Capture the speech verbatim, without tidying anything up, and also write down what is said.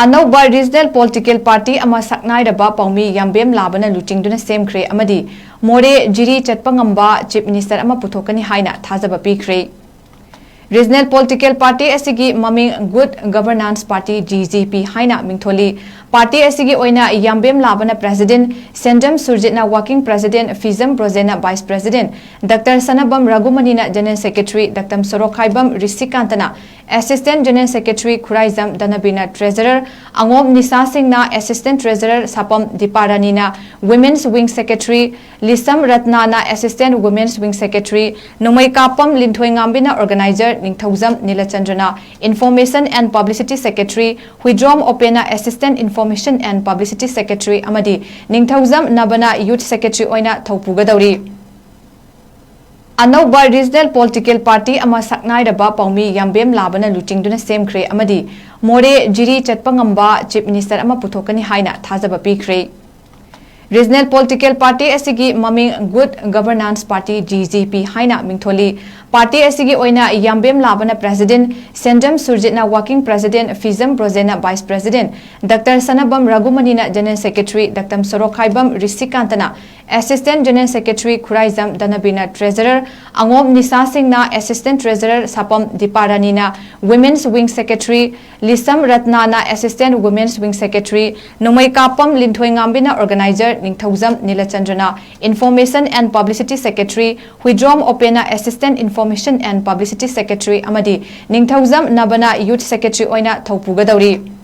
ꯑꯅꯧꯕ regional political party ꯑꯃ ꯁꯛꯅꯥꯏꯔꯕ ꯄꯥꯎꯃꯤ ꯌꯥꯝꯕꯦꯝ ꯂꯥꯕꯅ ꯂꯨꯆꯤꯡꯗꯨꯅ ꯁꯦꯝꯈ꯭ꯔꯦ ꯑꯃꯗꯤ ꯃꯣꯔꯦ ꯖꯤꯔꯤ ꯆꯠꯄ ꯉꯝꯕ ꯆꯤꯐ ꯃꯤꯅꯤꯁꯇꯔ ꯑꯃ ꯄꯨꯊꯣꯛꯀꯅꯤ ꯍꯥꯏꯅ ꯊꯥꯖꯕ ꯄꯤꯈ꯭ꯔꯦ꯫ ꯔꯤꯖꯅꯦꯜ ꯄꯣꯂꯤꯇꯤꯀꯦꯜ ꯄꯥꯔꯇꯤ ꯑꯁꯤꯒꯤ ꯃꯃꯤꯡ Good Governance Party, G G P, ꯍꯥꯏꯅ ꯃꯤꯡꯊꯣꯜꯂꯤ꯫ ꯄꯥꯔꯇꯤ ꯑꯁꯤꯒꯤ ꯑꯣꯏꯅ ꯌꯥꯝꯕꯦꯝ ꯂꯥꯕꯅ ꯄ꯭ꯔꯦꯁꯤꯗꯦꯟꯠ, ꯁꯦꯟꯖꯝ ꯁꯨꯔꯖꯤꯠꯅ ꯋꯥꯔꯀꯤꯡ ꯄ꯭ꯔꯦꯁꯤꯗꯦꯟꯠ, ꯐꯤꯖꯝ ꯕ꯭ꯔꯣꯖꯦꯟꯅ ꯚꯥꯏꯁ ꯄ꯭ꯔꯦꯁꯤꯗꯦꯟꯠ, ꯗꯥꯛꯇꯔ ꯁꯅꯥꯕꯝ ꯔꯘꯨꯃꯅꯤꯅ ꯖꯦꯅꯔꯦꯜ ꯁꯦꯀ꯭ꯔꯦꯇꯔꯤ, ꯗꯥꯛꯇꯔ ꯁꯣꯔꯣꯛꯈꯥꯏꯕꯝ ꯔꯤꯁꯤꯀꯥꯟꯇꯅ ꯑꯦꯁꯤꯁꯇꯦꯟꯠ ꯖꯦꯅꯔꯦꯜ ꯁꯦꯀ꯭ꯔꯦꯇꯔꯤ, ꯈꯨꯔꯥꯏꯖꯝ ꯙꯅꯕꯤꯔꯅ ꯇ꯭ꯔꯦꯖꯔꯔ, ꯑꯉꯣꯝ ꯅꯤꯁꯥ ꯁꯤꯡꯅ ꯑꯦꯁꯤꯁꯇꯦꯟꯠ ꯇ꯭ꯔꯦꯖꯔꯔ, ꯁꯥꯄꯝ ꯗꯤꯄꯥ ꯔꯥꯅꯤꯅ ꯋꯤꯃꯦꯟꯁ ꯋꯤꯡ ꯁꯦꯀ꯭ꯔꯦꯇꯔꯤ, ꯂꯤꯁꯝ ꯔꯠꯅꯥꯅ assistant women's wing secretary, Nongmeikapam ꯂꯤꯟꯊꯣꯏꯉꯥꯝꯕꯤꯅ ꯑꯣꯔꯒꯅꯥꯏꯖꯔ, ꯅꯤꯡꯊꯧꯖꯝ ꯅꯤꯂꯆꯟꯗ꯭ꯔꯅ information and publicity secretary, Huidrom ꯑꯣꯄꯦꯅ assistant information and publicity secretary ꯑꯃꯗꯤ ꯅꯤꯡꯊꯧꯖꯝ ꯅꯕꯅ ꯌꯨꯊ ꯁꯦꯀ꯭ꯔꯦꯇꯔꯤ ꯑꯣꯏꯅ ꯊꯧꯄꯨꯒꯗꯧꯔꯤ꯫ ꯑꯅꯧꯕ ꯔꯤꯖꯅꯦꯜ ꯄꯣꯂꯤꯇꯤꯀꯦꯜ ꯄꯥꯔꯇꯤ ꯑꯃ ꯁꯛꯅꯥꯏꯔꯕ ꯄꯥꯎꯃꯤ ꯌꯥꯝꯕꯦꯝ ꯂꯥꯕꯅ ꯂꯨꯆꯤꯡꯗꯨꯅ ꯁꯦꯝꯈ꯭ꯔꯦ ꯑꯃꯗꯤ ꯃꯣꯔꯦ ꯖꯤꯔꯤ ꯆꯠꯄ ꯉꯝꯕ ꯆꯤꯐ ꯃꯤꯅꯤꯁꯇꯔ ꯑꯃ ꯄꯨꯊꯣꯛꯀꯅꯤ ꯍꯥꯏꯅ ꯊꯥꯖꯕ ꯄꯤꯈ꯭ꯔꯦ꯫ ꯔꯤꯖꯅꯦꯜ ꯄꯣꯂꯤꯇꯤꯀꯦꯜ ꯄꯥꯔꯇꯤ ꯑꯁꯤꯒꯤ ꯃꯃꯤꯡ Good Governance Party, G G P, ꯍꯥꯏꯅ ꯃꯤꯡꯊꯣꯜꯂꯤ꯫ ꯄꯥꯔꯇꯤ ꯑꯁꯤꯒꯤ ꯑꯣꯏꯅ ꯌꯥꯝꯕꯦꯝ ꯂꯥꯕꯅ ꯄ꯭ꯔꯦꯁꯤꯗꯦꯟꯠ, ꯁꯦꯟꯖꯝ ꯁꯨꯔꯖꯤꯠꯅ ꯋꯥꯔꯀꯤꯡ ꯄ꯭ꯔꯦꯁꯤꯗꯦꯟꯠ, ꯐꯤꯖꯝ ꯕ꯭ꯔꯣꯖꯦꯟꯅ ꯚꯥꯏꯁ ꯄ꯭ꯔꯦꯁꯤꯗꯦꯟꯠ, ꯗꯥꯛꯇꯔ ꯁꯅꯥꯕꯝ ꯔꯘꯨꯃꯅꯤꯅ ꯖꯦꯅꯔꯦꯜ ꯁꯦꯀ꯭ꯔꯦꯇꯔꯤ, ꯗꯥꯛꯇꯔ ꯁꯣꯔꯣꯛꯈꯥꯏꯕꯝ ꯔꯤꯁꯤꯀꯥꯟꯇꯅ ꯑꯦꯁꯤꯁꯇꯦꯟꯠ ꯖꯦꯅꯔꯦꯜ ꯁꯦꯀ꯭ꯔꯦꯇꯔꯤ, ꯈꯨꯔꯥꯏꯖꯝ ꯙꯅꯕꯤꯔꯅ ꯇ꯭ꯔꯦꯖꯔꯔ, ꯑꯉꯣꯝ ꯅꯤꯁꯥ ꯁꯤꯡꯅ ꯑꯦꯁꯤꯁꯇꯦꯟꯠ ꯇ꯭ꯔꯦꯖꯔꯔ, ꯁꯥꯄꯝ ꯗꯤꯄꯥ ꯔꯥꯅꯤꯅ ꯋꯤꯃꯦꯟꯁ ꯋꯤꯡ ꯁꯦꯀ꯭ꯔꯦꯇꯔꯤ, ꯂꯤꯁꯝ ꯔꯠꯅꯥꯅ assistant women's wing secretary, Nongmeikapam ꯂꯤꯟꯊꯣꯏꯉꯥꯝꯕꯤꯅ ꯑꯣꯔꯒꯅꯥꯏꯖꯔ, ꯅꯤꯡꯊꯧꯖꯝ ꯅꯤꯂꯆꯟꯗ꯭ꯔꯅ information and publicity secretary, Huidrom ꯑꯣꯄꯦꯅ assistant information and publicity secretary ꯑꯃꯗꯤ ꯅꯤꯡꯊꯧꯖꯝ ꯅꯕꯅ ꯌꯨꯊ ꯁꯦꯀ꯭ꯔꯦꯇꯔꯤ ꯑꯣꯏꯅ ꯊꯧꯄꯨꯒꯗꯧꯔꯤ꯫